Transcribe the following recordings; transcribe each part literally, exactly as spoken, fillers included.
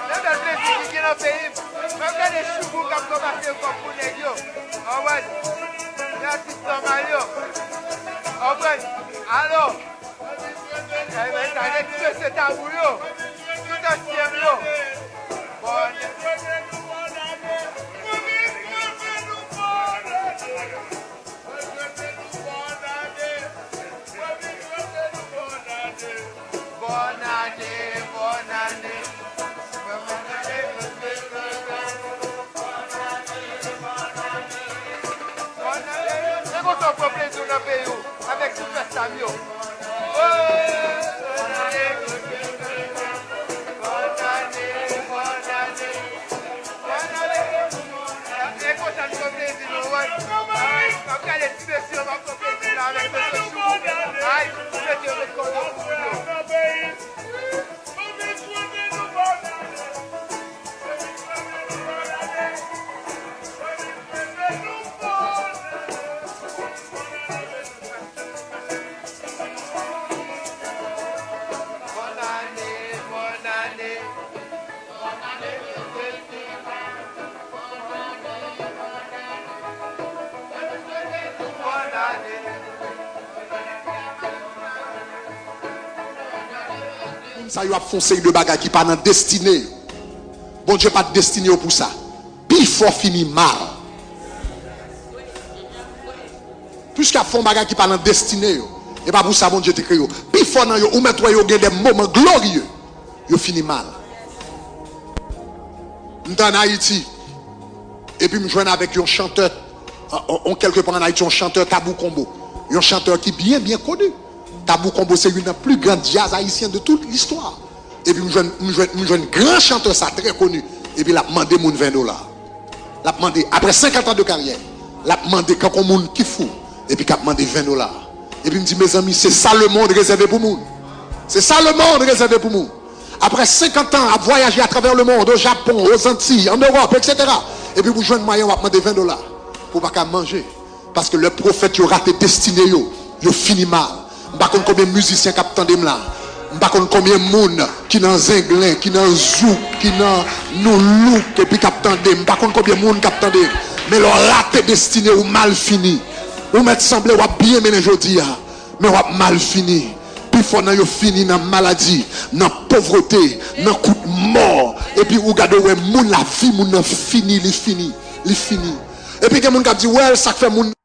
Yon bèl plezi ki gen nan peyi m. Mwen gade Choubou k ap ranmase kòb pou nèg yo. Anwèl. Lè atis nòmal yo. Anwèl. Alò. Ebyen, gade ti mesye Tabou yo. Tout ansyen yo. Bòn. Bòn ane, bòn ane. Bòn ane. Se konsa w pran plezi w nan peyi w avèk ti fèt sa m yo. Oh, bòn ane. Bòn ane, bòn ane. E konsa n pran plezi nou, wè. Ay, m ap gade ti mesye yo, m ap pran plezi la avèk mesye Choubou. Ay, ti mesye yo met kòb yo pou moun yo. Bòn ane, bòn ane. Moun sa yo ap fè yon seri de bagay ki pa nan destine yo. Bondye pa t destine yo pou sa. Pifò fini mal. Piske y ap fè yon bagay ki pa nan destine yo, e pa pou sa Bondye te kreye yo. Pifò nan yo, ou mèt wè yo gen de moman glorye, yo fini mal. M t ann Ayiti, epi m jwenn avèk yon chantè, an, an, an kèlke pa ann Ayiti, yon chantè Tabou Combo. Yon chantè ki byen, byen koni. Tabou Combo se youn nan pli gran djaz ayisyen de tout listwa. Epi m jwenn, m jwenn, m jwenn gran chantè sa trè koni. Epi l ap mande moun ven dola. L ap mande, apre senkant an de karyè, l ap mande kankou moun ki fou. Epi k ap mande ven dola. Epi m di, mezanmi, se sa lemonn rezève pou moun. Se sa lemonn rezève pou moun. Apre senkant an ap vwayaje atravè lemonn, o Japon, o Zantiy, an Ewòp, etsetera. Epi pou jwenn mwayen w ap mande ven dola. Pou w pa ka manje. Paske lè pwofèt yo rate destine yo, yo fini mal. M pa konn konbyen mizisyen k ap tande m la. M pa konn konbyen moun ki nan zenglen, ki nan zouk, ki nan nou louk, epi k ap tande m. M pa konn konbyen moun k ap tande m. Men lè w rate destine ou, mal fini. Ou mèt sanble w ap byen mennen jodi a, men w ap mal fini. Pifò nan yo fini nan maladi, nan povrete, nan kout mò. Epi ou gade, ou wè moun, lavi moun nan fini, li fini, li fini. Epi gen moun k ap di, wè, sa k fè moun.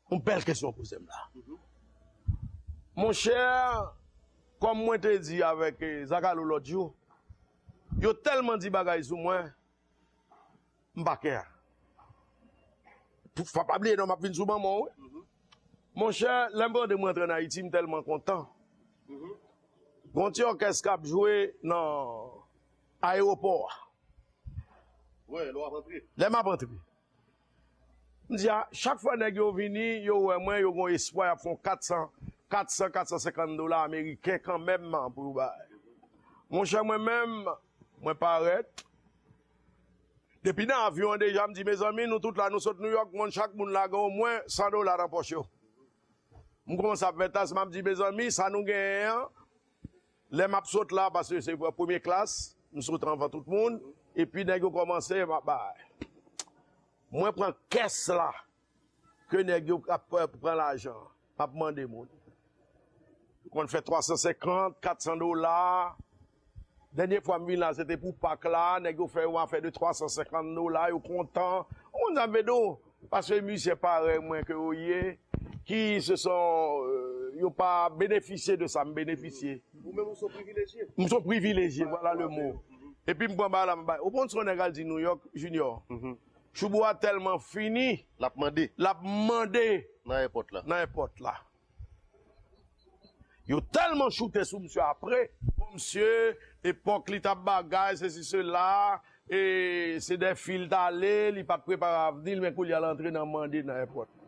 Yon bèl kesyon w poze m la. Monchè, kòm mwen te di avèk, eh, Zakalo lòt jou, yo tèlman di bagay sou mwen, m pa kè. Pou, fò pa bliye non, m ap vin sou manman w, wi. Monchè, lè m tande mwen rantre ann Ayiti, m tèlman kontan. Gon ti òkès k ap jwe nan ayewopò a. Wi, lè w ap antre. Lè m ap antre. M di, a, chak fwa nèg yo vini, yo wè mwen, yo gon espwa, y ap fè yon kat san, kat san, kat san senkant dola ameriken kanmenm pou yo bay. Monchè, mwen menm, mwen parèt. Depi nan avyon an deja, m di, mezanmi, nou tout la, nou sot Nouyòk, moun, chak moun la gen omwen san dola nan pòch yo. M kòmanse ap fè tas, m ap di, mezanmi, sa nou genyen an, lè m ap sot la, paske se premye klas, m sot anvan tout moun, epi nèg yo kòmanse, m ap bay. Mwen pran kès la, ke nèg yo ap pran lajan, m ap mande moun. Yo konn fè twa san senkant, kat san dola. Dènye fwa m vin la, se te pou Pak la, nèg yo fè yon afè de twa san senkant dola, yo kontan. Ou konn sa m vle di w? Paske mizisyen parèy mwen ke yo ye, ki se son, euh, yo pa benefisye de sa m benefisye. Ou menm ou se yon privilejye. M se yon privilejye, vwala le mo. Epi m pran bagay la, m bay. Ou konn sa yon nèg al di Nouyòk, Junior? Choubou a tèlman fini, l ap mande. L ap mande. Nan èpòt la. Nan èpòt la. Yo tèlman choute sou misye apre. Bon, misye, epòk li t ap bagay, sesi, sela, e se de fi l t ale, li pa t prepare avni l, men kounye a l antre nan mande nan èpòt.